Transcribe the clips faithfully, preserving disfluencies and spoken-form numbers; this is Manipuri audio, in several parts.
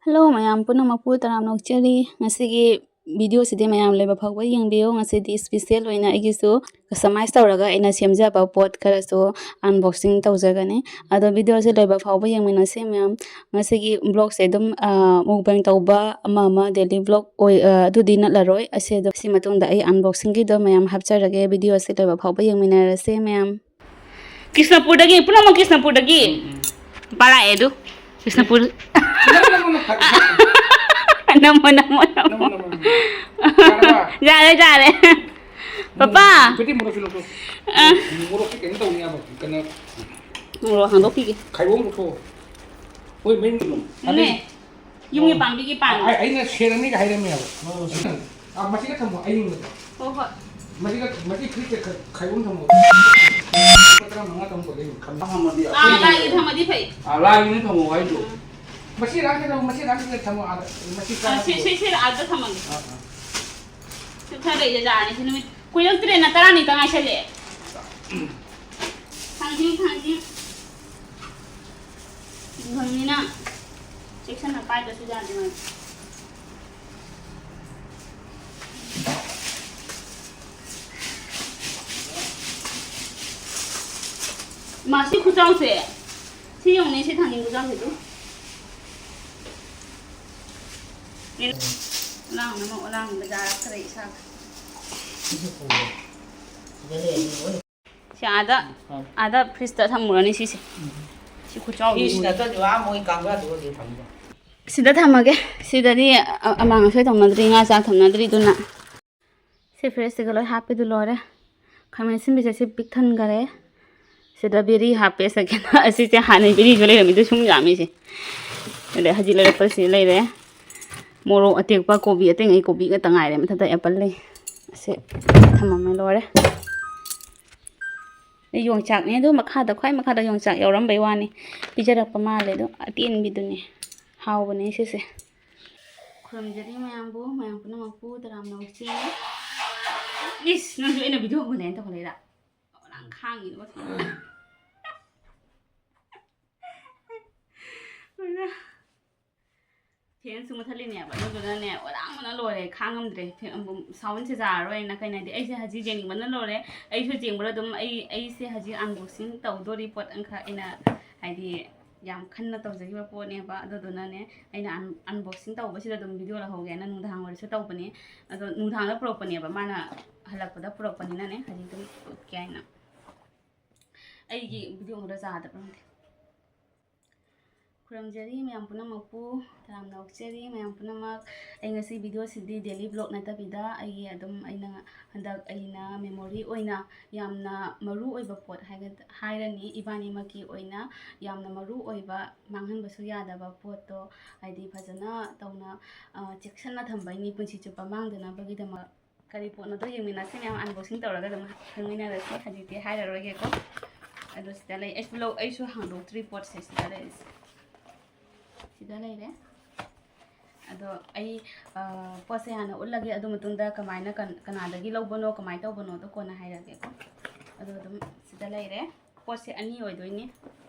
ꯍꯜꯂꯣ ꯃꯌꯥꯝ ꯄꯨꯝꯅꯃꯛꯄꯨ ꯇꯔꯥꯝꯅ ꯑꯣꯛꯆꯔꯤ꯫ ꯉꯁꯤꯒꯤ ꯚꯤꯗꯤꯑꯣꯁꯤꯗꯤ ꯃꯌꯥꯝ ꯂꯣꯏꯕ ꯐꯥꯎꯕ ꯌꯦꯡꯕꯤꯌꯨ꯫ ꯉꯁꯤꯗꯤ ꯏꯁꯄꯤꯁꯦꯜ ꯑꯣꯏꯅ ꯑꯩꯒꯤꯁꯨ ꯀꯁꯇꯃꯥꯏꯁ ꯇꯧꯔꯒ ꯑꯩꯅ ꯁꯦꯝꯖꯕ ꯄꯣꯠ ꯈꯔꯁꯨ ꯑꯟꯕꯣꯛꯁꯤꯡ ꯇꯧꯖꯒꯅꯤ꯫ ꯑꯗꯣ ꯚꯤꯗꯤꯑꯣꯁꯦ ꯂꯣꯏꯕ ꯐꯥꯎꯕ ꯌꯦꯡꯃꯤꯟꯅꯁꯦ ꯃꯌꯥꯝ꯫ ꯉꯁꯤꯒꯤ ꯕ꯭ꯂꯣꯛꯁꯦ ꯑꯗꯨꯝ ꯃꯨꯛꯕꯥꯡ ꯇꯧꯕ ꯑꯃ ꯑꯃ ꯗꯦꯂꯤ ꯕ꯭ꯂꯣꯛ ꯑꯣꯏ, ꯑꯗꯨꯗꯤ ꯅꯠꯂꯔꯣꯏ꯫ ꯑꯁꯤ ꯑꯗꯨꯝ ꯁꯤ ꯃꯇꯨꯡꯗ ꯑꯩ ꯑꯟꯕꯣꯛꯁꯤꯡꯒꯤꯗꯣ ꯃꯌꯥꯝ ꯍꯥꯞꯆꯔꯒꯦ꯫ ꯚꯤꯗꯤꯑꯣꯁꯦ ꯂꯣꯏꯕ ꯐꯥꯎꯕ ꯌꯦꯡꯃꯤꯟꯅꯔꯁꯦ ꯃꯌꯥꯝ꯫ ꯀ꯭ꯔꯤꯁꯅꯄꯨꯔꯗꯒꯤ, ꯄꯨꯝꯅꯃꯛ ꯀ꯭ꯔꯤꯁꯅꯄꯨꯔꯗꯒꯤ꯫ ꯎꯝ, ꯎꯝ꯫ ꯅꯨꯄꯥ ꯂꯥꯛꯑꯦ ꯑꯗꯨ꯫ ꯀ꯭ꯔꯤꯁꯅꯄꯨꯔ꯫ ꯅꯝꯃꯣ, ꯅꯝꯃꯣ, ꯅꯝꯃꯣ꯫ ꯅꯝꯃꯣ, ꯅꯝꯃꯣ, ꯅꯝꯃꯣ꯫ ꯌꯥꯔꯕ? ꯌꯥꯔꯦ, ꯌꯥꯔꯦ꯫ ꯄꯄꯥ꯫ ꯃꯣꯔꯣꯛ, ꯃꯣꯔꯣꯛꯁꯤ ꯂꯧꯊꯣꯛ꯫ ꯑ꯫ ꯃꯣꯔꯣꯛꯁꯤ ꯀꯩꯅꯣ ꯇꯧꯅꯤ ꯍꯥꯏꯕ, ꯀꯩꯅꯣ꯫ ꯃꯣꯔꯣꯛ ꯍꯥꯡꯗꯣꯛꯈꯤꯒꯦ꯫ ꯈꯥꯏꯕꯣꯛ ꯂꯧꯊꯣꯛꯑꯣ꯫ ꯍꯣꯏ, ꯃꯌꯨꯝ꯫ ꯅꯦ꯫ ꯌꯨꯝꯒꯤ ꯄꯥꯝꯕꯤꯒꯤ ꯄꯥꯟꯕ꯫ ꯑꯩ-, ꯑꯩꯅ ꯁꯦꯔꯅꯤꯒ ꯍꯥꯏꯔꯝꯃꯦꯕ꯫ ꯑꯣ, ꯁꯤ-, ꯑ, ꯃꯁꯤꯒ ꯊꯝꯃꯣ, ꯑꯌꯤꯡꯕꯗꯣ꯫ ꯍꯣꯏ, ꯍꯣꯏ꯫ ꯃꯁꯤꯒ, ꯃꯁꯤ ꯐ꯭ꯔꯤꯖꯇ ꯈ-, ꯈꯥꯏꯕꯣꯝ ꯊꯝꯃꯣ꯫ ꯂꯨꯄꯥ ꯇꯔꯥꯃꯉꯥ ꯊꯝꯃꯣ, ꯂꯩ, ꯈꯝ-, ꯊꯝꯃꯗꯤ ꯑꯥ, ꯑꯩꯈꯣꯏ ꯂꯥꯏꯒꯤ ꯊꯝꯃꯗꯤ ꯐꯩ꯫ ꯑꯥ, ꯂꯥꯏꯒꯤꯅ ꯊꯝꯃꯣ ꯍꯥꯏꯗꯣ꯫ ꯎꯝ꯫ ꯃꯁꯤ ꯔꯥꯁꯤ ꯊꯝꯃꯣ, ꯃꯁꯤ ꯔꯥꯁꯤ ꯊꯝꯃꯣ, ꯑꯥꯗ, ꯃꯁꯤ ꯑꯥ, ꯁꯤ, ꯀꯥ-, ꯁꯤ, ꯁꯤ ꯑꯥꯗ ꯊꯝꯃꯒꯦ꯫ ꯑꯥ, ꯑꯥ꯫ ꯁꯤ ꯈꯔ ꯂꯩꯖꯥꯠꯅꯤ, ꯁꯤ ꯅꯨꯃꯤꯠ ꯀꯨꯏꯔꯛꯇ꯭ꯔꯦꯅ, ꯇꯔꯥꯅꯤꯇ ꯉꯥꯏꯁꯜꯂꯛꯑꯦ꯫ ꯊꯥꯡꯖꯤꯡ, ꯊꯥꯡꯖꯤꯡ꯫ ꯏꯪꯈꯪꯅꯤꯅ ꯆꯦꯛꯁꯤꯟꯅ ꯄꯥꯏꯗ꯭ꯔꯁꯨ ꯌꯥꯗꯦ ꯃꯥꯗꯤ꯫ ꯃꯥ ꯁꯤ ꯈꯨꯆꯥꯎꯁꯦ, ꯁꯤ ꯌꯦꯡꯉꯨꯅꯦ, ꯁꯤ ꯊꯥꯡꯖꯤꯡ ꯈꯨꯆꯥꯎꯁꯦ ꯑꯗꯨ꯫ ꯑꯣꯂꯥꯡꯅ ꯑꯃ, ꯑꯣꯂꯥꯡ ꯕꯖꯥꯔ ꯈꯔ ꯏꯁꯥꯒ꯫ ꯁꯤ ꯄꯨꯔꯣ꯫ ꯁꯤꯗ ꯂꯩꯔꯗꯤ ꯂꯣꯏ ꯁꯤ ꯑꯥꯗ, ꯑꯥ꯫ ꯑꯥꯗ ꯐ꯭ꯔꯤꯖꯇ ꯊꯝꯃꯨꯔꯅꯤ ꯁꯤꯁꯦ꯫ ꯎꯝ꯫ ꯁꯤ ꯈꯨꯆꯥꯎꯗꯤ ꯐ꯭ꯔꯤꯖ ꯎꯔꯦ꯫ ꯅꯠꯇ꯭ꯔꯁꯨ ꯑꯥ ꯃꯣꯏ ꯀꯥꯡꯒꯥꯗꯨ ꯑꯗꯨ ꯊꯝꯃꯨ꯫ ꯁꯤꯗ ꯊꯝꯃꯒꯦ꯫ ꯁꯤꯗꯗꯤ ꯑ-, ꯑꯃꯥꯡ ꯑꯁꯣꯏ ꯇꯧꯅꯗ꯭ꯔꯤ, ꯉꯥ ꯆꯥꯛ ꯊꯝꯅꯗ꯭ꯔꯤ, ꯑꯗꯨꯅ꯫ ꯁꯤ ꯐ꯭ꯔꯤꯖꯁꯤꯒ ꯂꯣꯏ ꯍꯥꯞꯄꯦꯗꯨ ꯂꯣꯏꯔꯦ꯫ ꯈꯥꯃꯦꯟ ꯑꯁꯤꯟꯕꯤꯁꯦ ꯁꯤ ꯄꯤꯛ ꯊꯟꯈꯔꯦ꯫ ꯁꯤꯗ ꯕꯦꯔꯤ ꯍꯥꯞꯄꯦ ꯁꯦꯀꯦꯟ꯫ ꯑꯁꯤꯁꯦ ꯍꯥꯟꯅꯩ ꯕꯦꯔꯤꯁꯨ ꯂꯩꯔꯝꯃꯤꯗꯨ ꯁꯨꯝ ꯌꯥꯝꯃꯤꯁꯦ꯫ ꯑꯗꯩ ꯍꯧꯖꯤꯛ ꯂꯩꯔꯛꯄꯁꯤ ꯂꯩꯔꯦ꯫ ꯃꯣꯔꯣꯛ ꯑꯇꯦꯛꯄ, ꯀꯣꯕꯤ ꯑꯇꯩꯉꯩ, ꯀꯣꯕꯤ ꯉꯥꯛꯇ ꯉꯥꯏꯔꯦ꯫ ꯃꯊꯛꯇ ꯑꯦꯄꯜ ꯂꯩ꯫ ꯑꯁꯤ ꯊꯝꯃꯝꯃꯦ ꯂꯣꯏꯔꯦ꯫ ꯌꯣꯡꯆꯥꯛꯅꯦ ꯑꯗꯨ ꯃꯈꯥꯗ, ꯈ꯭ꯋꯥꯏ ꯃꯈꯥꯗ ꯌꯣꯡꯆꯥꯛ ꯌꯥꯎꯔꯝꯕꯩ ꯋꯥꯅꯤ꯫ ꯄꯤꯖꯔꯛꯄ ꯃꯥꯜꯂꯦ ꯑꯗꯣ ꯑꯇꯦꯟꯕꯤꯗꯨꯅꯦ꯫ ꯍꯥꯎꯕꯅꯦ ꯁꯤꯁꯦ꯫ ꯈꯨꯔꯨꯝꯖꯔꯤ ꯃꯌꯥꯝꯕꯨ, ꯃꯌꯥꯝ ꯄꯨꯝꯅꯃꯛꯄꯨ ꯇꯔꯥꯝꯅ ꯑꯣꯛꯆꯔꯤ꯫ ꯏꯁ, ꯅꯪꯁꯨ ꯑꯩꯅ ꯚꯤꯗꯤꯑꯣ ꯍꯧꯒꯠꯂꯦꯅ ꯇꯧꯈꯠꯂꯛꯏꯔꯥ? ꯅꯪ ꯈꯥꯡꯉꯤꯗꯨꯒ ꯊꯝꯃꯣ꯫ ꯐꯦꯟꯁꯨ ꯃꯨꯠꯊꯠꯂꯤꯅꯦꯕ, ꯑꯗꯨꯗꯨꯅꯅꯦ ꯑꯣꯂꯥꯡꯕꯅ ꯂꯣꯏꯔꯦ, ꯈꯥꯡꯉꯝꯗ꯭ꯔꯦ꯫ ꯐꯦ-, ꯑꯝꯕꯨ-, ꯁꯥꯎꯟꯁꯦ ꯌꯥꯔꯔꯣꯏꯅ꯫ ꯀꯩꯅꯣ ꯍꯥꯏꯗꯤ ꯑꯩꯁꯦ ꯍꯧꯖꯤꯛ ꯌꯦꯡꯅꯤꯡꯕꯅ ꯂꯣꯏꯔꯦ꯫ ꯑꯩꯁꯨ ꯌꯦꯡꯕꯗ ꯑꯗꯨꯝ ꯑꯩ, ꯑꯩꯁꯦ ꯍꯧꯖꯤꯛ ꯑꯟꯕꯣꯛꯁꯤꯡ ꯇꯧꯗꯣꯔꯤ ꯄꯣꯠ ꯑꯃꯈꯛ ꯑꯩꯅ ꯍꯥꯏꯗꯤ ꯌꯥꯝ ꯈꯟꯅ ꯇꯧꯖꯈꯤꯕ ꯄꯣꯠꯅꯦꯕ꯫ ꯑꯗꯨꯗꯨꯅꯅꯦ ꯑꯩꯅ ꯑꯟ-, ꯑꯟꯕꯣꯛꯁꯤꯡ ꯇꯧꯕꯁꯤꯗ ꯑꯗꯨꯝ ꯚꯤꯗꯤꯑꯣ ꯂꯧꯍꯧꯒꯦꯅ ꯅꯨꯡꯗꯥꯡ ꯑꯣꯏꯔꯁꯨ ꯇꯧꯕꯅꯤ꯫ ꯑꯗꯣ ꯅꯨꯡꯗꯥꯡꯗ ꯄꯨꯔꯛꯄꯅꯦꯕ ꯃꯥꯅ, ꯍꯜꯂꯛꯄꯗ ꯄꯨꯔꯛꯄꯅꯤꯅꯅꯦ ꯍꯧꯖꯤꯛ ꯑꯗꯨꯝ ꯎꯠꯀꯦ ꯍꯥꯏꯅ꯫ ꯑꯩꯒꯤ ꯚꯤꯗꯤꯑꯣ ꯑꯃꯗ ꯆꯥꯗꯕ꯭ꯔꯥ ꯈꯪꯗꯦ꯫ ꯈꯨꯔꯨꯝꯖꯔꯤ ꯃꯌꯥꯝ ꯄꯨꯝꯅꯃꯛꯄꯨ, ꯇꯔꯥꯝꯅ ꯑꯣꯛꯆꯔꯤ ꯃꯌꯥꯝ ꯄꯨꯝꯅꯃꯛ꯫ ꯑꯩ ꯉꯁꯤ ꯚꯤꯗꯤꯑꯣꯁꯤꯗꯤ daily vlog ꯅꯠꯇꯕꯤꯗ ꯑꯩꯒꯤ ꯑꯗꯨꯝ ꯑꯩꯅ ꯍꯟꯗꯛ ꯑꯩꯅ memory ꯑꯣꯏꯅ ꯌꯥꯝꯅ ꯃꯔꯨ ꯑꯣꯏꯕ ꯄꯣꯠ ꯍꯥꯏꯒ-, ꯍꯥꯏꯔꯅꯤ꯫ ꯏꯕꯥꯅꯤꯃꯛꯀꯤ ꯑꯣꯏꯅ ꯌꯥꯝꯅ ꯃꯔꯨ ꯑꯣꯏꯕ, ꯃꯥꯡꯍꯟꯕꯁꯨ ꯌꯥꯗꯕ ꯄꯣꯠꯇꯣ ꯍꯥꯏꯗꯤ ꯐꯖꯅ ꯇꯧꯅ, ꯑ, ꯆꯦꯛꯁꯤꯟꯅ ꯊꯝꯕꯩꯅꯤ ꯄꯨꯟꯁꯤ ꯆꯨꯞꯄ ꯃꯥꯡꯗꯅꯕꯒꯤꯗꯃꯛ꯫ ꯀꯔꯤ ꯄꯣꯠꯅꯣꯗꯣ ꯌꯦꯡꯃꯤꯟꯅꯁꯤ ꯃꯌꯥꯝ, unboxing ꯇꯧꯔꯒ ꯑꯗꯨꯝ ꯈꯪꯃꯤꯟꯅꯔꯁꯤ꯫ ꯍꯧꯖꯤꯛꯇꯤ ꯍꯥꯏꯔꯔꯣꯏꯒꯦꯀꯣ꯫ ꯑꯗꯣ ꯁꯤꯗ ꯂꯩ, ꯑꯩꯁꯨ ꯂꯧ-, ꯑꯩꯁꯨ ꯍꯥꯡꯗꯣꯛꯇ꯭ꯔꯤ ꯄꯣꯠꯁꯦ ꯁꯤꯗ ꯂꯩꯔꯤꯁꯦ꯫ ꯁꯤꯗ ꯂꯩꯔꯦ꯫ ꯑꯗꯣ ꯑꯩ, ꯑ, ꯄꯣꯠꯁꯦ ꯍꯥꯟꯅ ꯎꯠꯂꯒꯦ, ꯑꯗꯨ ꯃꯇꯨꯡꯗ ꯀꯃꯥꯏꯅ ꯀꯟ-, ꯀꯅꯥꯗꯒꯤ ꯂꯧꯕꯅꯣ, ꯀꯃꯥꯏꯅ ꯇꯧꯕꯅꯣꯗꯣ ꯀꯣꯟꯅ ꯍꯥꯏꯔꯒꯦꯀꯣ꯫ ꯑꯗꯣ ꯑꯗꯨꯝ ꯁꯤꯗ ꯂꯩꯔꯦ꯫ ꯄꯣꯠꯁꯦ ꯑꯅꯤ ꯑꯣꯏꯗꯣꯏꯅꯤ꯫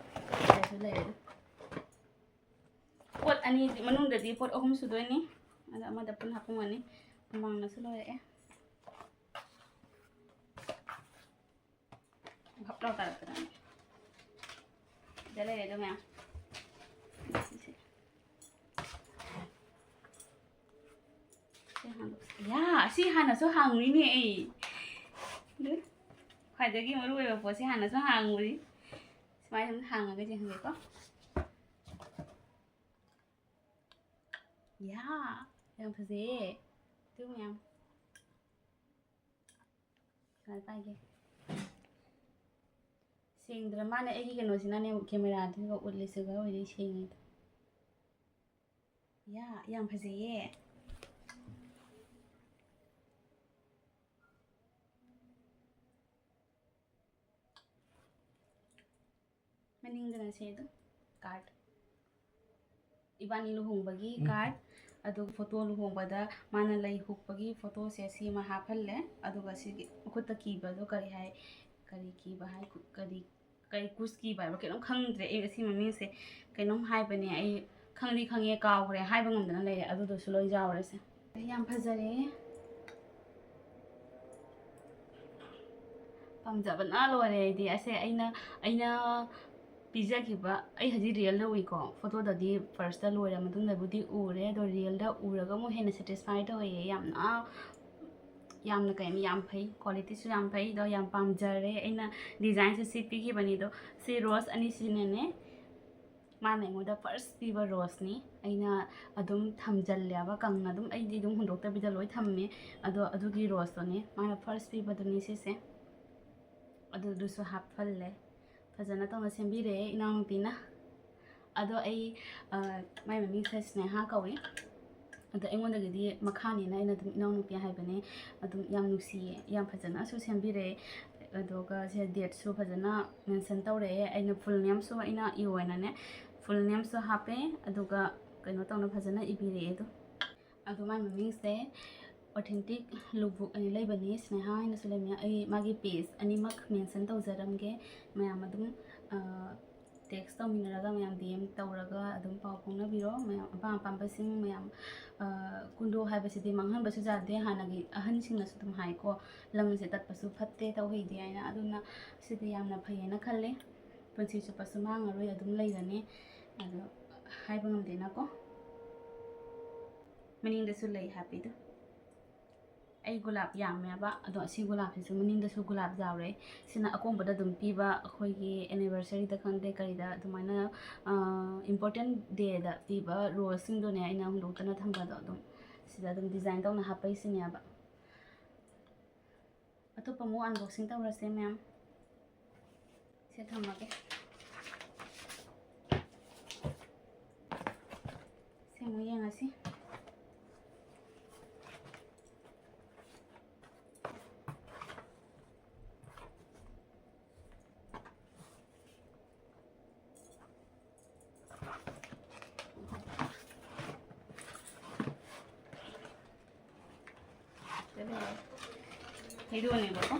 ꯁꯤꯗꯁꯨ ꯂꯩꯔꯦ꯫ ꯄꯣꯠ ꯑꯅꯤ ꯃꯅꯨꯡꯗꯗꯤ ꯄꯣꯠ ꯑꯍꯨꯝ ꯁꯨꯗꯣꯏꯅꯤ꯫ ꯑꯗꯣ ꯑꯃꯗ ꯄꯨꯟꯅ ꯍꯥꯞꯄꯝꯒꯅꯤ꯫ ꯃꯃꯥꯡꯅꯁꯨ ꯂꯣꯏꯔꯛꯑꯦ꯫ ꯚꯞ ꯂꯥꯎ ꯇꯥꯔꯛꯇꯅ꯫ ꯁꯤꯗ ꯂꯩꯔꯦ ꯑꯗꯨ ꯃꯌꯥꯝ꯫ ꯁꯤꯁꯦ꯫ ꯁꯤ ꯍꯥꯡꯗꯣꯛꯁꯤ꯫ ꯌꯥ, ꯁꯤ ꯍꯥꯟꯅꯁꯨ ꯍꯥꯡꯉꯨꯏꯅꯦ ꯑꯩ꯫ ꯑꯗꯨ ꯈ꯭ꯋꯥꯏꯗꯒꯤ ꯃꯔꯨ ꯑꯣꯏꯕ ꯄꯣꯠꯁꯤ ꯍꯥꯟꯅꯁꯨ ꯍꯥꯡꯉꯨꯔꯤ꯫ ꯁꯨꯃꯥꯏꯅ ꯑꯗꯨꯝ ꯍꯥꯡꯉꯒ ꯌꯦꯡꯍꯟꯒꯦꯀꯣ꯫ ꯌꯥ, ꯌꯥꯝ ꯐꯖꯩꯌꯦ꯫ ꯑꯗꯨ ꯃꯌꯥꯝ꯫ ꯀꯃꯥꯏ ꯄꯥꯏꯒꯦ? ꯁꯦꯡꯗ꯭ꯔ ꯃꯥꯅꯦ ꯑꯩꯒꯤ ꯀꯩꯅꯣꯁꯤꯅꯅꯦ, ꯀꯦꯃꯦꯔꯥꯗꯨꯒ ꯎꯠꯂꯤꯁꯤꯒ ꯑꯣꯏꯔꯗꯤ ꯁꯦꯡꯉꯦꯗ꯫ ꯌꯥ, ꯌꯥꯝ ꯐꯖꯩꯌꯦ꯫ ꯃꯅꯤꯡꯗꯅ ꯁꯦ ꯑꯗꯨꯝ card꯫ ꯏꯕꯥꯅꯤ ꯂꯨꯍꯣꯡꯕꯒꯤ ꯎꯝ꯫ Card, ꯑꯗꯨꯒ photo, ꯂꯨꯍꯣꯡꯕꯗ ꯃꯥꯅ ꯂꯩ ꯍꯨꯛꯄꯒꯤ photoꯁꯦ ꯁꯤꯃ ꯍꯥꯞꯍꯜꯂꯦ꯫ ꯑꯗꯨꯒ ꯁꯤꯒꯤ ꯃꯈꯨꯠꯇ ꯀꯤꯕꯗꯣ ꯀꯔꯤ ꯍꯥꯏ? ꯀꯔꯤ ꯀꯤꯕ ꯍꯥꯏ? ꯀꯔꯤ, ꯀꯔꯤ ꯀꯨꯁ ꯀꯤꯕ ꯍꯥꯏꯕ ꯀꯩꯅꯣꯝ ꯈꯪꯗ꯭ꯔꯦ꯫ ꯑꯩ ꯑꯁꯤ ꯃꯃꯤꯡꯁꯦ ꯀꯩꯅꯣꯝ ꯍꯥꯏꯕꯅꯦ, ꯑꯩ ꯈꯪꯗꯤ ꯈꯪꯉꯦ, ꯀꯥꯎꯈ꯭ꯔꯦ, ꯍꯥꯏꯕ ꯉꯝꯗꯅ ꯂꯩꯔꯦ꯫ ꯑꯗꯨꯗꯨꯁꯨ ꯂꯣꯏ ꯌꯥꯎꯔꯁꯦ꯫ ꯌꯥꯝ ꯐꯖꯔꯦ꯫ ꯄꯥꯝꯖꯕꯅ ꯂꯣꯏꯔꯦ ꯑꯩꯗꯤ꯫ ꯑꯁꯦ ꯑꯩꯅ, ꯑꯩꯅ ꯄꯤꯖꯈꯤꯕ, ꯑꯩ ꯍꯧꯖꯤꯛ ꯔꯤꯌꯦꯜꯗ ꯎꯏꯀꯣ, ꯐꯣꯇꯣꯗꯗꯤ ꯐꯥꯔꯁꯇ ꯂꯣꯏꯔ ꯃꯇꯨꯡꯗꯕꯨꯗꯤ ꯎꯔꯦ, ꯑꯗꯣ ꯔꯤꯌꯦꯜꯗ ꯎꯔꯒ ꯑꯃꯨꯛ ꯍꯦꯟꯅ ꯁꯦꯇꯤꯁꯐꯥꯏ ꯇꯧꯋꯦ꯫ ꯌꯥꯝꯅ, ꯌꯥꯝꯅ ꯀꯩ ꯍꯥꯏꯅꯤ, ꯌꯥꯝ ꯐꯩ, ꯀ꯭ꯋꯥꯂꯤꯇꯤꯁꯨ ꯌꯥꯝ ꯐꯩ꯫ ꯑꯗꯣ ꯌꯥꯝ ꯄꯥꯝꯖꯔꯦ꯫ ꯑꯩꯅ ꯗꯤꯖꯥꯏꯟꯁꯦ ꯁꯤ ꯄꯤꯈꯤꯕꯅꯤ꯫ ꯑꯗꯣ ꯁꯤ ꯔꯣꯁ ꯑꯅꯤꯁꯤꯅꯅꯦ, ꯃꯥꯅ ꯑꯩꯉꯣꯟꯗ ꯐꯥꯔꯁ ꯄꯤꯕ ꯔꯣꯁꯅꯤ꯫ ꯑꯩꯅ ꯑꯗꯨꯝ ꯊꯝꯖꯜꯂꯦꯕ ꯀꯪꯅ, ꯑꯗꯨꯝ ꯑꯩꯗꯤ ꯑꯗꯨꯝ ꯍꯨꯟꯗꯣꯛꯇꯕꯤꯗ ꯂꯣꯏ ꯊꯝꯃꯦ꯫ ꯑꯗꯣ ꯑꯗꯨꯒꯤ ꯔꯣꯁꯇꯨꯅꯦ ꯃꯥꯅ ꯐꯥꯔꯁ ꯄꯤꯕꯗꯨꯅꯤ ꯁꯤꯁꯦ꯫ ꯑꯗꯨꯗꯨꯁꯨ ꯍꯥꯞꯐꯜꯂꯦ꯫ ꯐꯖꯅ ꯇꯧꯅ ꯁꯦꯝꯕꯤꯔꯦ ꯏꯅꯥꯎꯅꯨꯄꯤꯅ꯫ ꯑꯗꯣ ꯑꯩ, ꯑ, ꯃꯥꯏ ꯃꯃꯤꯡꯁꯦ ꯁ꯭ꯅꯦꯍꯥ ꯀꯧꯏ꯫ ꯑꯗꯣ ꯑꯩꯉꯣꯟꯗꯒꯤꯗꯤ ꯃꯈꯥꯅꯦꯅ ꯑꯩꯅ ꯑꯗꯨꯝ ꯏꯅꯥꯎꯅꯨꯄꯤ ꯍꯥꯏꯕꯅꯦ꯫ ꯑꯗꯨꯝ ꯌꯥꯝ ꯅꯨꯡꯁꯤꯌꯦ, ꯌꯥꯝ ꯐꯖꯅꯁꯨ ꯁꯦꯝꯕꯤꯔꯦ꯫ ꯑꯗꯨꯒ ꯁꯦ ꯗꯦꯠꯁꯨ ꯐꯖꯅ ꯃꯦꯟꯁꯟ ꯇꯧꯔꯛꯑꯦ꯫ ꯑꯩꯅ ꯐꯨꯜ ꯅꯦꯝꯁꯨ ꯑꯩꯅ ꯏꯌꯣ ꯍꯥꯏꯅꯅꯦ ꯐꯨꯜ ꯅꯦꯝꯁꯨ ꯍꯥꯞꯄꯦ꯫ ꯑꯗꯨꯒ ꯀꯩꯅꯣ ꯇꯧꯅ ꯐꯖꯅ ꯏꯕꯤꯔꯛꯑꯦ ꯑꯗꯣ꯫ ꯑꯗꯣ ꯃꯥꯏ ꯃꯃꯤꯡꯁꯦ Authentic Lookbook ꯑꯅ ꯂꯩꯕꯅꯤ, ꯁ꯭ꯅꯦꯍꯥ ꯍꯥꯏꯅꯁꯨ ꯂꯩꯕꯅꯤ꯫ ꯑꯩ ꯃꯥꯒꯤ ꯄꯦꯖ ꯑꯅꯤꯃꯛ ꯃꯦꯟꯁꯟ ꯇꯧꯖꯔꯝꯒꯦ꯫ ꯃꯌꯥꯝ ꯑꯗꯨꯝ, ꯑ, ꯇꯦꯛꯁ ꯇꯧꯃꯤꯟꯅꯔꯒ, ꯃꯌꯥꯝ ꯗꯤ ꯑꯦꯝ ꯇꯧꯔꯒ ꯑꯗꯨꯝ ꯄꯥꯎ ꯐꯥꯎꯅꯕꯤꯔꯣ꯫ ꯃꯌꯥꯝ ꯑꯄꯥꯝ ꯑꯄꯥꯝꯕꯁꯤꯡ ꯃꯌꯥꯝ, ꯑ, ꯀꯨꯟꯗꯣ ꯍꯥꯏꯕꯁꯤꯗꯤ ꯃꯥꯡꯍꯟꯕꯁꯨ ꯌꯥꯗꯦ꯫ ꯍꯥꯟꯅꯒꯤ ꯑꯍꯟꯁꯤꯡꯅꯁꯨ ꯑꯗꯨꯝ ꯍꯥꯏꯀꯣ, "ꯂꯪꯁꯦ ꯇꯠꯄꯁꯨ ꯐꯠꯇꯦ, ꯇꯧꯍꯩꯗꯦ" ꯍꯥꯏꯅ꯫ ꯑꯗꯨꯅ ꯁꯤꯗꯤ ꯌꯥꯝꯅ ꯐꯩꯌꯦꯅ ꯈꯜꯂꯦ꯫ ꯄꯨꯟꯁꯤ ꯆꯨꯞꯄꯁꯨ ꯃꯥꯡꯉꯔꯣꯏ, ꯑꯗꯨꯝ ꯂꯩꯔꯅꯤ꯫ ꯑꯗꯣ ꯍꯥꯏꯕ ꯉꯝꯗꯦꯅꯀꯣ꯫ ꯃꯅꯤꯡꯗꯁꯨ ꯂꯩ ꯍꯥꯞꯄꯤꯗꯣ꯫ ꯑꯩ ꯒꯨꯂꯥꯞ ꯌꯥꯝꯃꯦꯕ, ꯑꯗꯣ ꯑꯁꯤ ꯒꯨꯂꯥꯞꯁꯤꯁꯨ ꯃꯅꯤꯡꯗꯁꯨ ꯒꯨꯂꯥꯞ ꯌꯥꯎꯔꯦ꯫ ꯁꯤꯅ ꯑꯀꯣꯝꯕꯗ ꯑꯗꯨꯝ ꯄꯤꯕ, ꯑꯩꯈꯣꯏꯒꯤ ꯑꯦꯅꯤꯚꯔꯁꯔꯤꯗ ꯈꯪꯗꯦ, ꯀꯔꯤꯗ ꯑꯗꯨꯃꯥꯏꯅ, ꯑ, important dayꯗ ꯄꯤꯕ ꯔꯣꯁꯁꯤꯡꯗꯨꯅꯦ ꯑꯩꯅ ꯍꯨꯟꯗꯣꯛꯇꯅ ꯊꯝꯕꯗꯣ꯫ ꯑꯗꯨꯝ ꯁꯤꯗ ꯑꯗꯨꯝ ꯗꯤꯖꯥꯏꯟ ꯇꯧꯅ ꯍꯥꯞꯄꯛꯏꯁꯤꯅꯦꯕ꯫ ꯑꯇꯣꯞꯄ ꯑꯃꯨꯛ unboxing ꯇꯧꯔꯁꯦ ꯃꯌꯥꯝ꯫ ꯁꯦ ꯊꯝꯃꯒꯦ꯫ ꯁꯦ ꯑꯃꯨꯛ ꯌꯦꯡꯉꯁꯤ꯫ ꯍꯩꯗꯣꯛꯑꯅꯦꯕꯀꯣ꯫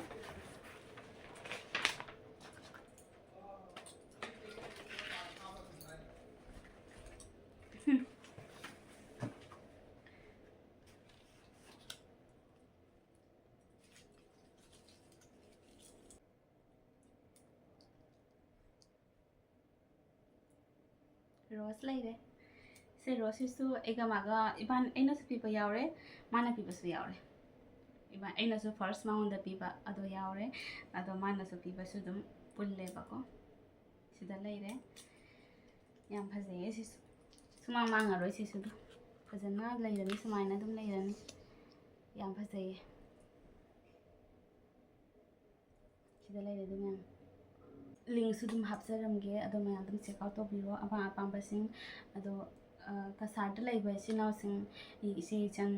ꯔꯣꯁ ꯂꯩꯔꯦ꯫ ꯁꯤ ꯔꯣꯁꯁꯤꯁꯨ ꯑꯩꯒ ꯃꯥꯒ, ꯏꯕꯥꯟ-, ꯑꯩꯅꯁꯨ ꯄꯤꯕ ꯌꯥꯎꯔꯦ, ꯃꯥꯅ ꯄꯤꯕꯁꯨ ꯌꯥꯎꯔꯦ꯫ ꯏꯕꯥ-, ꯑꯩꯅꯁꯨ ꯐꯥꯔꯁ ꯃꯉꯣꯟꯗ ꯄꯤꯕ ꯑꯗꯣ ꯌꯥꯎꯔꯦ, ꯑꯗꯣ ꯃꯥꯅꯁꯨ ꯄꯤꯕꯁꯨ ꯑꯗꯨꯝ ꯄꯨꯜꯂꯦꯕꯀꯣ꯫ ꯁꯤꯗ ꯂꯩꯔꯦ꯫ ꯌꯥꯝ ꯐꯖꯩꯌꯦ ꯁꯤꯁꯨ꯫ ꯁꯨꯃꯥꯡ ꯃꯥꯡꯉꯔꯣꯏ ꯁꯤꯁꯨ ꯑꯗꯨꯝ꯫ ꯐꯖꯅ ꯂꯩꯔꯅꯤ, ꯁꯨꯃꯥꯏꯅ ꯑꯗꯨꯝ ꯂꯩꯔꯅꯤ꯫ ꯌꯥꯝ ꯐꯖꯩꯌꯦ꯫ ꯁꯤꯗ ꯂꯩꯔꯦ ꯑꯗꯨ ꯃꯌꯥꯝ꯫ ꯂꯤꯡꯁꯨ ꯑꯗꯨꯝ ꯍꯥꯞꯆꯔꯝꯒꯦ, ꯑꯗꯣ ꯃꯌꯥꯝ ꯑꯗꯨꯝ ꯆꯦꯛ ꯑꯥꯎꯠ ꯇꯧꯕꯤꯔꯣ ꯑꯄꯥꯝ ꯑꯄꯥꯝꯕꯁꯤꯡ꯫ ꯑꯗꯣ, ꯑ, ꯀꯁꯥꯔꯗ ꯂꯩꯕ ꯏꯆꯤꯜ ꯏꯅꯥꯎꯁꯤꯡ, ꯏ-, ꯏꯆꯦ ꯏꯆꯟ,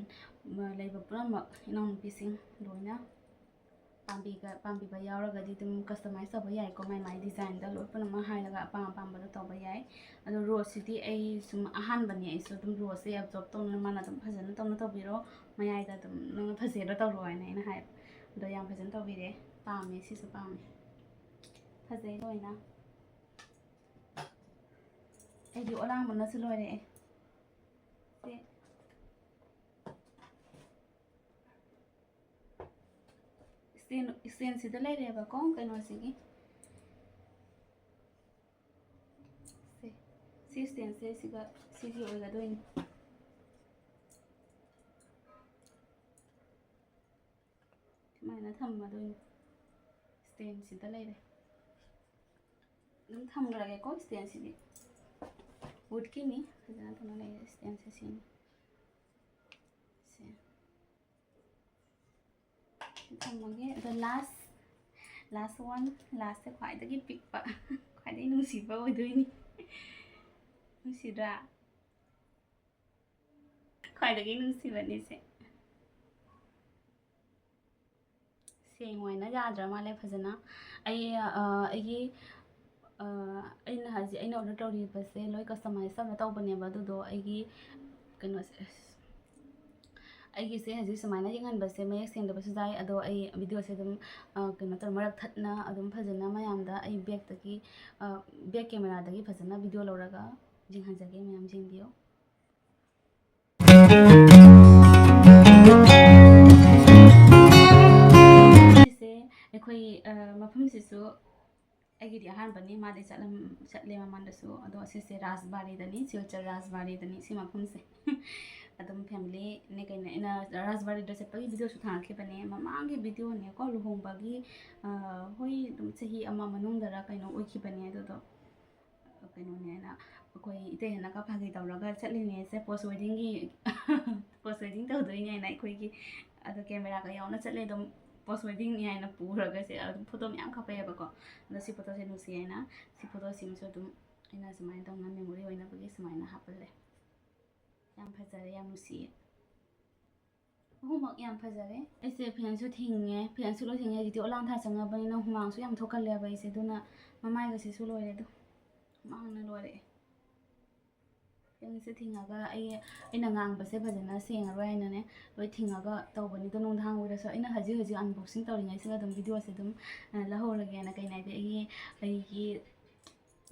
ꯃ-, ꯂꯩꯕ ꯄꯨꯝꯅꯃꯛ ꯏꯅꯥꯎꯅꯨꯄꯤꯁꯤꯡ ꯂꯣꯏꯅ ꯄꯥꯝꯕꯤꯒ-, ꯄꯥꯝꯕꯤꯕ ꯌꯥꯎꯔꯒꯗꯤ ꯑꯗꯨꯝ ꯀꯁꯇꯃꯥꯏꯁ ꯇꯧꯕ ꯌꯥꯏꯀꯣ, ꯃꯥꯏ ꯃꯥꯏ ꯗꯤꯖꯥꯏꯟꯗ ꯂꯣꯏ ꯄꯨꯝꯅꯃꯛ ꯍꯥꯏꯔꯒ ꯑꯄꯥꯝ ꯑꯄꯥꯝꯕꯗꯣ ꯇꯧꯕ ꯌꯥꯏ꯫ ꯑꯗꯣ ꯔꯣꯁꯁꯤꯗꯤ ꯑꯩ ꯁꯨꯝ ꯑꯍꯥꯟꯕꯅꯦ, ꯑꯩꯁꯨ ꯑꯗꯨꯝ ꯔꯣꯁꯁꯦ ꯑꯦꯕꯖꯣꯔꯕ ꯇꯧꯅ ꯃꯥꯅ ꯑꯗꯨꯝ ꯐꯖꯅ ꯇꯧꯅ ꯇꯧꯕꯤꯔꯣ, ꯃꯌꯥꯏꯗ ꯑꯗꯨꯝ ꯅꯪꯅ ꯐꯖꯩꯔ ꯇꯧꯔꯣ ꯍꯥꯏꯅ ꯑꯩꯅ ꯍꯥꯏꯕ꯫ ꯑꯗꯣ ꯌꯥꯝ ꯐꯖꯅ ꯇꯧꯕꯤꯔꯦ, ꯄꯥꯝꯃꯦ, ꯁꯤꯁꯨ ꯄꯥꯝꯃꯦ, ꯐꯖꯩ ꯂꯣꯏꯅ꯫ ꯑꯩꯗꯤ ꯑꯣꯂꯥꯡꯕꯅꯁꯨ ꯂꯣꯏꯔꯦ꯫ ꯁꯦ꯫ ꯁ꯭ꯇꯦꯟ, ꯁ꯭ꯇꯦꯟꯁꯤꯗ ꯂꯩꯔꯦꯕꯀꯣ, ꯀꯩꯅꯣꯁꯤꯒꯤ꯫ ꯁꯦ, ꯁꯤ ꯁ꯭ꯇꯦꯟꯁꯦ ꯁꯤꯒ, ꯁꯤꯒꯤ ꯑꯣꯏꯒꯗꯣꯏꯅꯤ꯫ ꯁꯨꯃꯥꯏꯅ ꯊꯝꯃꯗꯣꯏꯅꯤ꯫ ꯁ꯭ꯇꯦꯟꯁꯤꯗ ꯂꯩꯔꯦ꯫ ꯑꯗꯨꯝ ꯊꯝꯈ꯭ꯔꯒꯦꯀꯣ ꯁ꯭ꯇꯦꯟꯁꯤꯗꯤ꯫ ꯋꯨꯗꯀꯤꯅꯤ, ꯐꯖꯅ ꯊꯝꯃ ꯂꯩꯔꯦ ꯁ꯭ꯇꯦꯟꯁꯦ ꯁꯤꯅꯤ꯫ ꯁꯦ꯫ ꯊꯝꯃꯒꯦ꯫ ꯑꯗꯣ ꯂꯥꯁ, ꯂꯥꯁ ꯋꯥꯟ, ꯂꯥꯁꯁꯦ ꯈ꯭ꯋꯥꯏꯗꯒꯤ ꯄꯤꯛꯄ, ꯈ꯭ꯋꯥꯏꯗꯒꯤ ꯅꯨꯡꯁꯤꯕ ꯑꯣꯏꯗꯣꯏꯅꯤ꯫ ꯅꯨꯡꯁꯤꯗ꯭ꯔꯥ? ꯈ꯭ꯋꯥꯏꯗꯒꯤ ꯅꯨꯡꯁꯤꯕꯅꯤꯁꯦ꯫ ꯁꯦꯡ ꯑꯣꯏꯅ ꯌꯥꯗ꯭ꯔ ꯃꯥꯜꯂꯦ ꯐꯖꯅ꯫ ꯑꯩ, ꯑ, ꯑꯩꯒꯤ, ꯑ, ꯑꯩꯅ ꯍꯧꯖꯤꯛ ꯑꯩꯅ ꯑꯣꯔꯗꯔ ꯇꯧꯔꯤꯕꯁꯦ ꯂꯣꯏ ꯀꯁꯇꯃꯥꯏꯁ ꯇꯧꯔ ꯇꯧꯕꯅꯦꯕ, ꯑꯗꯨꯗꯣ ꯑꯩꯒꯤ ꯀꯩꯅꯣꯁꯦ, ꯑꯁ, ꯑꯩꯒꯤꯁꯦ ꯍꯧꯖꯤꯛ ꯁꯨꯃꯥꯏꯅ ꯌꯦꯡꯍꯟꯕꯁꯦ ꯃꯌꯦꯛ ꯁꯦꯡꯗꯕꯁꯨ ꯌꯥꯏ, ꯑꯗꯣ ꯑꯩ ꯚꯤꯗꯤꯑꯣꯁꯦ ꯑꯗꯨꯝ, ꯑ, ꯀꯩꯅꯣ ꯇꯧꯔ ꯃꯔꯛ ꯊꯠꯅ ꯑꯗꯨꯝ ꯐꯖꯅ ꯃꯌꯥꯝꯗ ꯑꯩ ꯕꯦꯛꯇꯒꯤ, ꯑ, ꯕꯦꯛ ꯀꯦꯃꯦꯔꯥꯗꯒꯤ ꯐꯖꯅ ꯚꯤꯗꯤꯑꯣ ꯂꯧꯔꯒ ꯌꯦꯡꯍꯟꯖꯒꯦ, ꯃꯌꯥꯝ ꯌꯦꯡꯕꯤꯌꯨ꯫ ꯁꯤꯁꯦ ꯑꯩꯈꯣꯏ, ꯑ, ꯃꯐꯝꯁꯤꯁꯨ ꯑꯩꯒꯤꯗꯤ ꯑꯍꯥꯟꯕꯅꯤ, ꯃꯥꯗꯤ ꯆꯠꯂꯝ-, ꯆꯠꯂꯦ ꯃꯃꯥꯡꯗꯁꯨ꯫ ꯑꯗꯣ ꯑꯁꯤꯁꯦ ꯔꯥꯖꯕꯥꯔꯤꯗꯅꯤ, ꯁꯤꯜꯆꯔ ꯔꯥꯖꯕꯥꯔꯤꯗꯅꯤ ꯁꯤ ꯃꯐꯝꯁꯦ꯫ ꯑꯗꯨꯝ ꯐꯦꯃꯤꯂꯤꯅꯦ ꯀꯩꯅꯣ, ꯑꯩꯅ ꯔꯥꯖꯕꯥꯔꯤꯗ ꯆꯠꯄꯒꯤ ꯚꯤꯗꯤꯑꯣꯁꯨ ꯊꯥꯒꯠꯈꯤꯕꯅꯦ, ꯃꯃꯥꯡꯒꯤ ꯚꯤꯗꯤꯑꯣꯅꯦꯀꯣ, ꯂꯨꯍꯣꯡꯕꯒꯤ, ꯑ, ꯍꯣꯏ, ꯑꯗꯨꯝ ꯆꯍꯤ ꯑꯃ ꯃꯅꯨꯡꯗꯔ ꯀꯩꯅꯣ ꯑꯣꯏꯈꯤꯕꯅꯦ꯫ ꯑꯗꯨꯗꯣ ꯀꯩꯅꯣꯅꯦ ꯍꯥꯏꯅ, ꯑꯩꯈꯣꯏ ꯏꯇꯩ ꯍꯟꯗꯛꯀ ꯐꯥꯒꯤ ꯇꯧꯔꯒ ꯆꯠꯂꯤꯅꯦ ꯁꯦ, ꯄꯣꯁ ꯋꯦꯗꯤꯡꯒꯤ, ꯄꯣꯁ ꯋꯦꯗꯤꯡ ꯇꯧꯗꯣꯏꯅꯦ ꯍꯥꯏꯅ ꯑꯩꯈꯣꯏꯒꯤ, ꯑꯗꯣ ꯀꯦꯃꯦꯔꯥꯒ ꯌꯥꯎꯅ ꯆꯠꯂꯦ꯫ ꯑꯗꯨꯝ ꯄꯣꯁ ꯋꯦꯗꯤꯡꯅꯤ ꯍꯥꯏꯅ ꯄꯨꯔꯒ ꯁꯦ, ꯑꯗꯨꯝ ꯐꯣꯇꯣ ꯃꯌꯥꯝ ꯀꯥꯞꯄꯛꯑꯦꯕꯀꯣ꯫ ꯑꯗꯣ ꯁꯤ ꯐꯣꯇꯣꯁꯦ ꯅꯨꯡꯁꯤ ꯍꯥꯏꯅ, ꯁꯤ ꯐꯣꯇꯣꯁꯤꯃꯁꯨ ꯑꯗꯨꯝ ꯑꯩꯅ ꯁꯨꯃꯥꯏꯅ ꯇꯧꯅ ꯃꯦꯃꯣꯔꯤ ꯑꯣꯏꯅꯕꯒꯤ ꯁꯨꯃꯥꯏꯅ ꯍꯥꯞꯄꯜꯂꯦ꯫ ꯌꯥꯝ ꯐꯖꯔꯦ, ꯌꯥꯝ ꯅꯨꯡꯁꯤꯌꯦ꯫ ꯑꯍꯨꯝꯃꯛ ꯌꯥꯝ ꯐꯖꯔꯦ꯫ ꯑꯩꯁꯦ ꯐꯦꯟꯁꯨ ꯊꯤꯡꯉꯦ, ꯐꯦꯟꯁꯨ ꯂꯣꯏ ꯊꯤꯡꯉꯦ꯫ ꯍꯧꯖꯤꯛꯇꯤ ꯑꯣꯂꯥꯡ ꯊꯥ ꯆꯪꯉꯕꯅꯤꯅ ꯍꯨꯃꯥꯡꯁꯨ ꯌꯥꯝ ꯊꯣꯛꯀꯜꯂꯦꯕ ꯑꯩꯁꯦ, ꯑꯗꯨꯅ ꯃꯃꯥꯏꯒꯁꯤꯁꯨ ꯂꯣꯏꯔꯦ ꯑꯗꯣ, ꯍꯨꯃꯥꯡꯅ ꯂꯣꯏꯔꯛꯑꯦ꯫ ꯐꯦꯟꯁꯦ ꯊꯤꯡꯉꯒ ꯑꯩ, ꯑꯩꯅ ꯉꯥꯡꯕꯁꯦ ꯐꯖꯅ ꯁꯦꯡꯉꯔꯣꯏ ꯍꯥꯏꯅꯅꯦ, ꯂꯣꯏ ꯊꯤꯡꯉꯒ ꯇꯧꯕꯅꯤ꯫ ꯑꯗꯣ ꯅꯨꯡꯗꯥꯡ ꯑꯣꯏꯔꯁꯨ ꯑꯩꯅ ꯍꯧꯖꯤꯛ ꯍꯧꯖꯤꯛ ꯑꯟꯕꯣꯛꯁꯤꯡ ꯇꯧꯔꯤꯉꯩꯁꯤꯗ ꯑꯗꯨꯝ ꯚꯤꯗꯤꯑꯣꯁꯦ ꯑꯗꯨꯝ, ꯑ, ꯂꯧꯍꯧꯔꯒꯦꯅ꯫ ꯀꯩꯅꯣ ꯍꯥꯏꯗꯤ ꯑꯩꯒꯤ, ꯑꯩꯒꯤ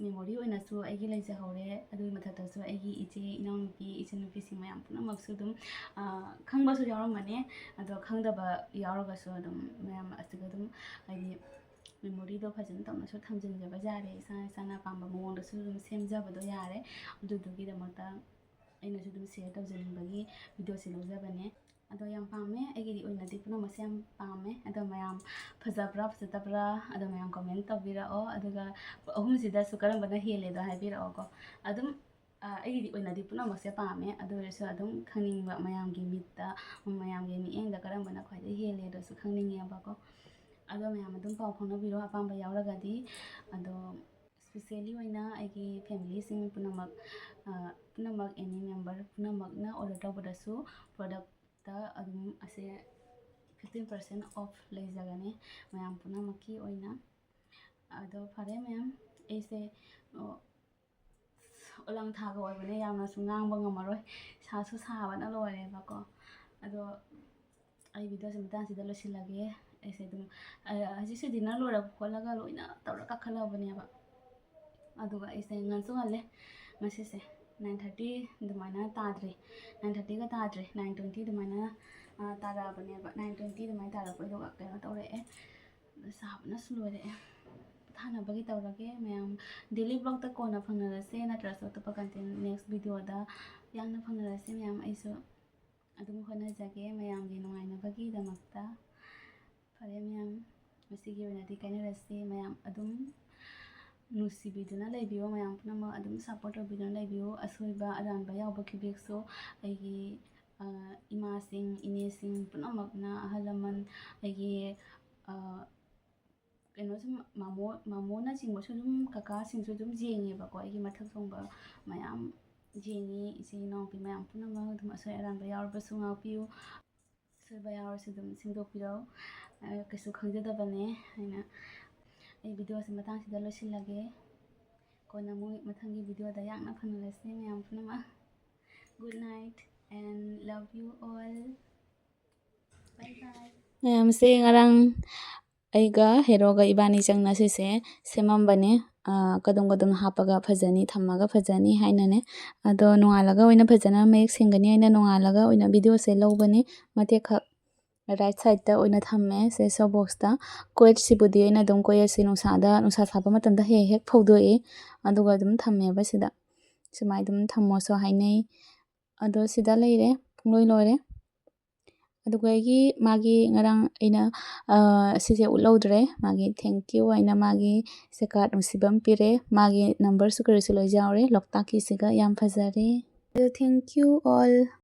ꯃꯦꯃꯣꯔꯤ ꯑꯣꯏꯅꯁꯨ ꯑꯩꯒꯤ ꯂꯩꯖꯍꯧꯔꯦ꯫ ꯑꯗꯨꯒꯤ ꯃꯊꯛꯇꯁꯨ ꯑꯩꯒꯤ ꯏꯆꯦ, ꯏꯅꯥꯎꯅꯨꯄꯤ, ꯏꯆꯟꯅꯨꯄꯤꯁꯤꯡ ꯃꯌꯥꯝ ꯄꯨꯝꯅꯃꯛꯁꯨ ꯑꯗꯨꯝ, ꯑ, ꯈꯪꯕꯁꯨ ꯌꯥꯎꯔꯝꯒꯅꯤ꯫ ꯑꯗꯣ ꯈꯪꯗꯕ ꯌꯥꯎꯔꯒꯁꯨ ꯑꯗꯨꯝ ꯃꯌꯥꯝ ꯑꯁꯤꯒ ꯑꯗꯨꯝ, ꯍꯥꯏꯗꯤ, ꯃꯦꯃꯣꯔꯤꯗꯣ ꯐꯖꯅ ꯇꯧꯅꯁꯨ ꯊꯝꯖꯤꯟꯖꯕ ꯌꯥꯔꯦ꯫ ꯏꯁꯥ ꯏꯁꯥꯅ ꯑꯄꯥꯝꯕ ꯃꯑꯣꯡꯗꯁꯨ ꯑꯗꯨꯝ ꯁꯦꯝꯖꯕꯗꯣ ꯌꯥꯔꯦ꯫ ꯑꯗꯨꯗꯨꯒꯤꯗꯃꯛꯇ ꯑꯩꯅꯁꯨ ꯑꯗꯨꯝ ꯁꯤꯌꯔ ꯇꯧꯖꯅꯤꯡꯕꯒꯤ ꯚꯤꯗꯤꯑꯣꯁꯦ ꯂꯧꯖꯕꯅꯦ꯫ ꯑꯗꯣ ꯌꯥꯝ ꯄꯥꯝꯃꯦ, ꯑꯩꯒꯤꯗꯤ ꯑꯣꯏꯅꯗꯤ ꯄꯨꯝꯅꯃꯛꯁꯦ ꯌꯥꯝ ꯄꯥꯝꯃꯦ꯫ ꯑꯗꯣ ꯃꯌꯥꯝ ꯐꯖꯕ꯭ꯔꯥ ꯐꯖꯗꯕ꯭ꯔꯥ ꯑꯗꯣ ꯃꯌꯥꯝ ꯀꯣꯃꯦꯟ ꯇꯧꯕꯤꯔꯛꯑꯣ꯫ ꯑꯗꯨꯒ ꯑꯍꯨꯝꯁꯤꯗꯁꯨ ꯀꯔꯝꯕꯅ ꯍꯦꯜꯂꯦꯗꯣ ꯍꯥꯏꯕꯤꯔꯛꯑꯣꯀꯣ꯫ ꯑꯗꯨꯝ, ꯑ, ꯑꯩꯒꯤꯗꯤ ꯑꯣꯏꯅꯗꯤ ꯄꯨꯝꯅꯃꯛꯁꯦ ꯄꯥꯝꯃꯦ꯫ ꯑꯗꯨ ꯑꯣꯏꯔꯁꯨ ꯑꯗꯨꯝ ꯈꯪꯅꯤꯡꯕ, ꯃꯌꯥꯝꯒꯤ ꯃꯤꯠꯇ, ꯃꯌꯥꯝꯒꯤ ꯃꯤꯠꯌꯦꯡꯗ ꯀꯔꯝꯕꯅ ꯈ꯭ꯋꯥꯏꯗꯒꯤ ꯍꯦꯜꯂꯦꯗꯣꯁꯨ ꯈꯪꯅꯤꯡꯉꯦꯕꯀꯣ꯫ ꯑꯗꯣ ꯃꯌꯥꯝ ꯑꯗꯨꯝ ꯄꯥꯎ ꯐꯥꯎꯅꯕꯤꯔꯣ ꯑꯄꯥꯝꯕ ꯌꯥꯎꯔꯒꯗꯤ꯫ ꯑꯗꯣ ꯏꯁꯄꯤꯁꯦꯜꯂꯤ ꯑꯣꯏꯅ ꯑꯩꯒꯤ ꯐꯦꯃꯤꯂꯤꯁꯤꯡ ꯄꯨꯝꯅꯃꯛ, ꯑ, ꯄꯨꯝꯅꯃꯛ, ꯑꯦꯅꯤ ꯃꯦꯝꯕꯔ ꯄꯨꯝꯅꯃꯛꯅ ꯑꯣꯔꯗꯔ ꯇꯧꯕꯗꯁꯨ ꯄ꯭ꯔꯣꯗꯛꯇ ꯑꯗꯨꯝ ꯑꯁꯦ fifteen percent off ꯂꯩꯖꯒꯅꯤ ꯃꯌꯥꯝ ꯄꯨꯝꯅꯃꯛꯀꯤ ꯑꯣꯏꯅ꯫ ꯑꯗꯣ ꯐꯔꯦ ꯃꯌꯥꯝ, ꯑꯩꯁꯦ, ꯑꯣ, ꯑꯣꯂꯥꯡ ꯊꯥꯒ ꯑꯣꯏꯕꯅꯦ, ꯌꯥꯝꯅꯁꯨ ꯉꯥꯡꯕ ꯉꯝꯃꯔꯣꯏ, ꯁꯥꯁꯨ ꯁꯥꯕꯅ ꯂꯣꯏꯔꯦꯕꯀꯣ꯫ ꯑꯗꯣ ꯑꯩ ꯚꯤꯗꯤꯑꯣꯁꯦ ꯃꯇꯥꯡꯁꯤꯗ ꯂꯣꯏꯁꯤꯜꯂꯒꯦ꯫ ꯑꯩꯁꯦ ꯑꯗꯨꯝ, ꯑ, ꯍꯧꯖꯤꯛꯁꯦ ꯗꯤꯟꯅꯔ ꯂꯣꯏꯔꯒ ꯈꯣꯠꯂꯒ ꯂꯣꯏꯅ ꯇꯧꯔ ꯀꯥꯈꯠꯂꯕꯅꯦꯕ꯫ ꯑꯗꯨꯒ ꯑꯩꯁꯦ ꯉꯟꯁꯨ ꯉꯜꯂꯦ, ꯉꯁꯤꯁꯦ ꯅꯥꯏꯟ ꯊꯥꯔꯇꯤ ꯑꯗꯨꯃꯥꯏꯅ ꯇꯥꯗ꯭ꯔꯤ, ꯅꯥꯏꯟ ꯊꯥꯔꯇꯤꯒ ꯇꯥꯗ꯭ꯔꯤ, ꯅꯥꯏꯟ ꯇ꯭ꯋꯦꯟꯇꯤ ꯑꯗꯨꯃꯥꯏꯅ, ꯑ, ꯇꯥꯔꯛꯑꯕꯅꯦꯕ꯫ ꯅꯥꯏꯟ ꯇ꯭ꯋꯦꯟꯇꯤ ꯑꯗꯨꯃꯥꯏꯅ ꯇꯥꯔꯛꯄ, ꯑꯗꯨꯒ ꯀꯩꯅꯣ ꯇꯧꯔꯛꯑꯦ, ꯁꯥꯕꯅꯁꯨ ꯂꯣꯏꯔꯛꯑꯦ꯫ ꯄꯣꯊꯥꯅꯕꯒꯤ ꯇꯧꯔꯒꯦ ꯃꯌꯥꯝ꯫ ꯗꯦꯂꯤ ꯕ꯭ꯂꯣꯛꯇ ꯀꯣꯟꯅ ꯐꯪꯅꯔꯁꯦ, ꯅꯠꯇ꯭ꯔꯁꯨ ꯑꯇꯣꯞꯄ ꯀꯟꯇꯦꯟ ꯅꯦꯛꯁ ꯚꯤꯗꯤꯑꯣꯗ ꯌꯥꯝꯅ ꯐꯪꯅꯔꯁꯦ ꯃꯌꯥꯝ꯫ ꯑꯩꯁꯨ ꯑꯗꯨꯝ ꯍꯣꯠꯅꯖꯒꯦ ꯃꯌꯥꯝꯒꯤ ꯅꯨꯡꯉꯥꯏꯅꯕꯒꯤꯗꯃꯛꯇ꯫ ꯐꯔꯦ ꯃꯌꯥꯝ, ꯉꯁꯤꯒꯤ ꯑꯣꯏꯅꯗꯤ ꯀꯥꯏꯅꯔꯁꯤ꯫ ꯃꯌꯥꯝ ꯑꯗꯨꯝ ꯅꯨꯡꯁꯤꯕꯤꯗꯨꯅ ꯂꯩꯕꯤꯌꯣ, ꯃꯌꯥꯝ ꯄꯨꯝꯅꯃꯛ ꯑꯗꯨꯝ ꯁꯞꯄꯣꯔꯠ ꯇꯧꯕꯤꯗꯨꯅ ꯂꯩꯕꯤꯌꯨ꯫ ꯑꯁꯣꯏꯕ ꯑꯔꯥꯟꯕ ꯌꯥꯎꯕ ꯈꯨꯗꯤꯡꯁꯨ ꯑꯩꯒꯤ, ꯑ, ꯏꯃꯥꯁꯤꯡ, ꯏꯅꯦꯁꯤꯡ ꯄꯨꯝꯅꯃꯛꯅ, ꯑꯍꯜ ꯂꯃꯟ, ꯑꯩꯒꯤ, ꯑ, ꯀꯩꯅꯣꯁꯨ, ꯃꯥꯃꯣ, ꯃꯥꯃꯣꯅꯆꯤꯡꯕꯁꯨ ꯑꯗꯨꯝ, ꯀꯀꯥꯁꯤꯡꯁꯨ ꯑꯗꯨꯝ ꯌꯦꯡꯉꯦꯕꯀꯣ꯫ ꯑꯩꯒꯤ ꯃꯊꯛ ꯊꯣꯡꯕ ꯃꯌꯥꯝ ꯌꯦꯡꯉꯤ, ꯏꯆꯦ ꯏꯅꯥꯎꯄꯤ ꯃꯌꯥꯝ ꯄꯨꯝꯅꯃꯛ꯫ ꯑꯗꯨꯝ ꯑꯁꯣꯏ ꯑꯔꯥꯟꯕ ꯌꯥꯎꯔꯕꯁꯨ ꯉꯥꯛꯄꯤꯌꯨ, ꯑꯁꯣꯏꯕ ꯌꯥꯎꯔꯁꯨ ꯑꯗꯨꯝ ꯁꯦꯝꯗꯣꯛꯄꯤꯔꯛꯎ꯫ ꯑ, ꯀꯩꯁꯨ ꯈꯪꯖꯗꯕꯅꯦ ꯍꯥꯏꯅ꯫ ꯑꯩ ꯚꯤꯗꯤꯑꯣꯁꯦ ꯃꯇꯥꯡꯁꯤꯗ ꯂꯣꯏꯁꯤꯜꯂꯒꯦ꯫ ꯀꯣꯟꯅ ꯑꯃꯨꯛ ꯃꯊꯪꯒꯤ ꯚꯤꯗꯤꯑꯣꯗ ꯌꯥꯡꯅ ꯐꯪꯅꯔꯁꯤ ꯃꯌꯥꯝ ꯄꯨꯝꯅꯃꯛ꯫ Good night and love you all. Bye bye. ꯃꯌꯥꯝꯁꯦ, ꯉꯔꯥꯡ ꯑꯩꯒ ꯍꯦꯔꯣꯒ ꯏꯕꯥꯅꯤ ꯆꯪꯅ ꯁꯤꯁꯦ ꯁꯦꯝꯃꯝꯕꯅꯦ꯫ ꯑꯥ, ꯀꯗꯨꯝ ꯀꯗꯨꯝ ꯍꯥꯞꯄꯒ ꯐꯖꯅꯤ, ꯊꯝꯃꯒ ꯐꯖꯅꯤ ꯍꯥꯏꯅꯅꯦ꯫ ꯑꯗꯣ ꯅꯣꯡꯉꯥꯜꯂꯒ ꯑꯣꯏꯅ ꯐꯖꯅ ꯃꯌꯦꯛ ꯁꯦꯡꯒꯅꯤ ꯍꯥꯏꯅ ꯅꯣꯡꯉꯥꯜꯂꯒ ꯑꯣꯏꯅ ꯚꯤꯗꯤꯑꯣꯁꯦ ꯂꯧꯕꯅꯤ꯫ ꯃꯇꯦꯛ ꯈꯛ ꯔꯥꯏꯠ ꯁꯥꯏꯠꯇ ꯑꯣꯏꯅ ꯊꯝꯃꯦ ꯁꯦ, ꯁꯣꯞ ꯕꯣꯛꯁꯇ꯫ ꯀꯣꯏꯠꯁꯤꯕꯨꯗꯤ ꯑꯩꯅ ꯑꯗꯨꯝ ꯀꯣꯏꯠꯁꯤ ꯅꯨꯡꯁꯥꯗ, ꯅꯨꯡꯁꯥ ꯁꯥꯕ ꯃꯇꯝꯗ ꯍꯦꯛ ꯍꯦꯛ ꯐꯧꯗꯣꯛꯏ, ꯑꯗꯨꯒ ꯑꯗꯨꯝ ꯊꯝꯃꯦꯕ ꯁꯤꯗ꯫ ꯁꯨꯃꯥꯏꯅ ꯑꯗꯨꯝ ꯊꯝꯃꯣꯁꯨ ꯍꯥꯏꯅꯩ꯫ ꯑꯗꯣ ꯁꯤꯗ ꯂꯩꯔꯦ, ꯄꯨꯡꯂꯣꯏ ꯂꯣꯏꯔꯦ꯫ ꯑꯗꯨꯒ ꯑꯩꯒꯤ ꯃꯥꯒꯤ ꯉꯔꯥꯡ ꯑꯩꯅ, ꯑ, ꯁꯤꯁꯦ ꯎꯠꯍꯧꯗ꯭ꯔꯦ, ꯃꯥꯒꯤ thank you ꯍꯥꯏꯅ ꯃꯥꯒꯤ ꯁꯦ ꯀꯥꯔꯠ ꯅꯨꯡꯁꯤꯕ ꯑꯃ ꯄꯤꯔꯦ꯫ ꯃꯥꯒꯤ ꯅꯝꯕꯔꯁꯨ ꯀꯔꯤꯁꯨ ꯂꯣꯏ ꯌꯥꯎꯔꯦ꯫ ꯂꯣꯛꯇꯥꯛꯀꯤꯁꯤꯒ ꯌꯥꯝ ꯐꯖꯔꯦ꯫ ꯑꯗꯣ thank you all꯫